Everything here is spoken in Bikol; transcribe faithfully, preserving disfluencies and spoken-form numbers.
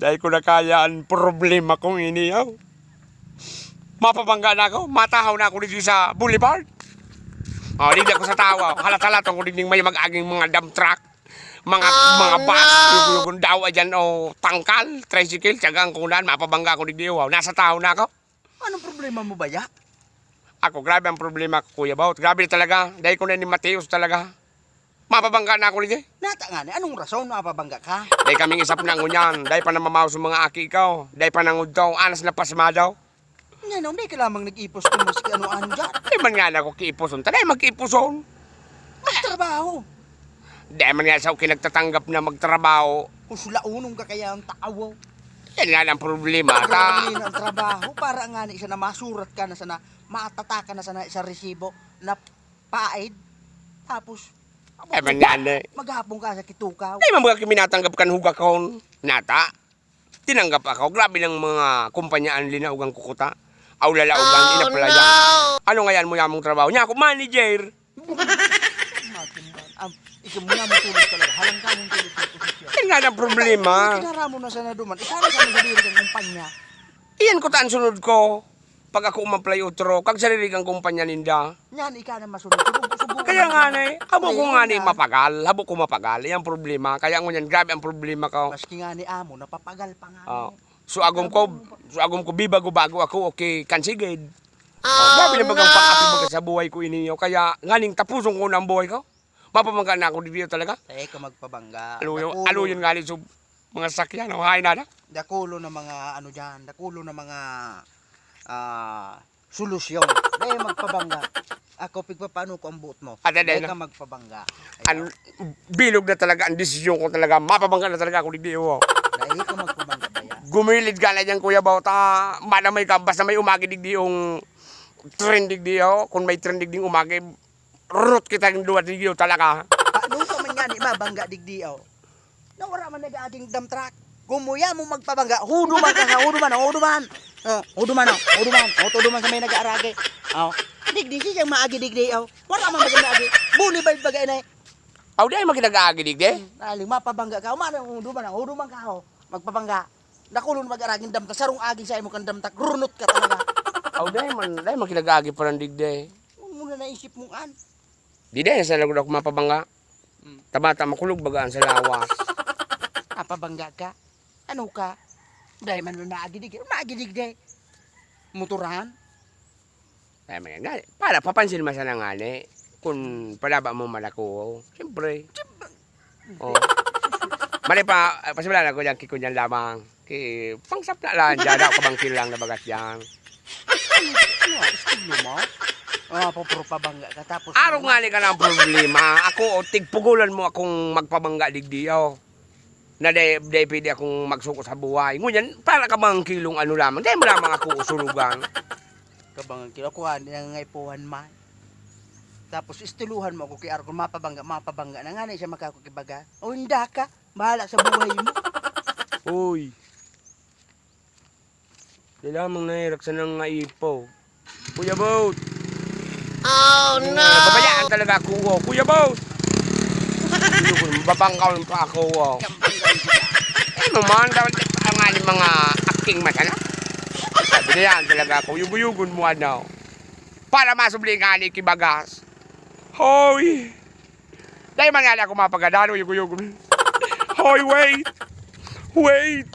Dai ko na kaya an problema kong ini, oh. Mapabangga na ako, matahaw na ako digdi sa boulevard. Oh, digdi ako sa tahaw, oh. Halat-halat ako digdi may mag-aging mga dump truck, mga, mga bus, yugo-yugo daw, ayan, oh, tangkal, tricycle, tiyaga ang kunan, mapabangga ako digdi, oh. Nasa tahaw na ako. Anong problema mo baya? Ako, grabe ang problema ko, Kuya Bot. Grabe talaga. Dai ko na ni Mateos talaga. Mapabangga na ako, Lije. Nata nga ni, anong rason mapabangga ka? Dai kaming isap na ngunyan. Dai pa namamaw sa mga aki ikaw. Dai pa nangudto. Anas na pasmado. Nga no, may ka lamang nag-ipos kung maski ano-ano dyan. Di man nga na ako kiiposon. Tanay, magkiiposon. Magtrabaho. Di man nga sa akin nagtatanggap na magtrabaho. Kung sulaunong ka kaya ang tao. Yan nga ang problema. Ta Ang trabaho, para nga ni siya na masurat ka na sana, matataka na sana sa resibo na paid. Tapos, Eh, man yan, eh. Maghapon ka sa kitukaw. Di man mga kiminatanggap kan hugakon. Nata, tinanggap ako. Grabe ng mga kumpanya ang linaogan ko kuta. Aw, lalaogan, inaplayan. Ano ngayon mo yamong trabaho? Niya ako, manager. Imagine man. Am, ikaw mo na matulog talaga. Halang ka mong tulog sa posisyon. Yan nga ang problema. Kinara mo na sana duman. Ikaw na sana sa diri kang kumpanya. Iyan ko ta ang sunod ko. Pag ako umaplay otro, kag sarili kang kumpanya ninda. Yan, ika na masunod. Subog, subog Kaya lang nga yan. na eh, habo ko Ayun nga na eh, nga. mapagal, habo ko mapagal. Yan problema. Kaya ngunyan, grabe ang problema ko. Maski nga ni amo, napapagal pa nga Oh. ni. So agom ko, so agom ko, bibago-bago ako, okay, kansigid. Oh, grabe na bagang pag-api baga sa buhay ko iniyo. Kaya nganing tapuson ko na ang buhay ko. Mapamangga na ako dito talaga. Tayo ka magpabangga. Ano yun, Dakulo. ano yun nga ni so, mga sakyan, oh, hain na na. Dakulo na mga ano dyan, dakulo na mga, ah, solusyon. Dahil magpabangga. Ako, pigpapaano ko ang buot mo. Ah, dahil Dahil na. ka magpabangga. Ayaw. Ang bilog na talaga, ang desisyon ko talaga, mapabangga na talaga ako digdi, oh. Dahil ka magpabangga ba yan? Gumilid ka na dyan, Kuya Bauta. Madamay ka, basta may umagi digdi yung trend digdi, oh. Kung may trend digdi yung umagi, rot kita yung luwad digdi, oh, talaga. Paano ka man nga ni mabangga digdi, oh? Na wala man nag-aaging dump truck. Kung muya mo magpabangga, huduman ka sa huduman, oh, huduman. Ah, huduman, oh, huduman. Oh, huduman sa may nag-aarage. Oh, digdi, siyang maagi digdi, oh. Wala man baga maagi. Boulevard baga inay. Aw, di ay maginag-aagi digdi? Hmm, aling mapabangga ka. Umano, huduman, oh, huduman ka, oh. Magpabangga. Dakulon mag-araging dump truck. Sarong agi sa imo kang dump truck. Runot ka talaga. Aw, di ay man, di ay maginag-aagi pa ng digdi. Huwag mo na naisip mong an. Di di, sa lagod ako mapabangga. Hmm. Tabata, makulog baga ang sa lawas. Mapabangga ka? Ano ka? Dai man na naagidig, naagidig de. Motoran? Ay, may nga, para papansin man sana ngani, kun palaba mo malako, siyempre. Siyempre. Oh. Mali pa, eh, pasabala na ko diyan, kikon yan lamang. Ki, pangsapla lang dyan, ako kabangkil lang na bagat yan. Ano, estilo mo? Ah, pupuro pabangga ka, tapos Araw mo nga ni ka ng problema. Ako, o, tigpugulan mo akong magpabangga digdi, oh. Na dai, dai pwede akong magsuko sa buhay. Ngunyan, para ka bang kilong ano lamang, dai mo lamang ako usurugan. Kabangan kilo, ako, ah, nangangaipuhan man. Tapos, istiluhan mo ako kay Arcon, mapabangga, mapabangga na nga na siya makakukibaga. O, hindi ka, bahala sa buhay mo. Uy. Di lamang nahirak sa nangaipo. Kuya Bot! Oh, no! Babayaan talaga ako, oh. Kuya Bot! Babangkaw pa ako, oh. Eh, naman, dapat ang nga ni mga acting mata na. Sabi na yan talaga ako, yuguyugon mo, ano. Para masubli nga ni Kibagas. Hoy! Dahil man nga ako mapagadalo, yuguyugon. Hoy, wait! Wait!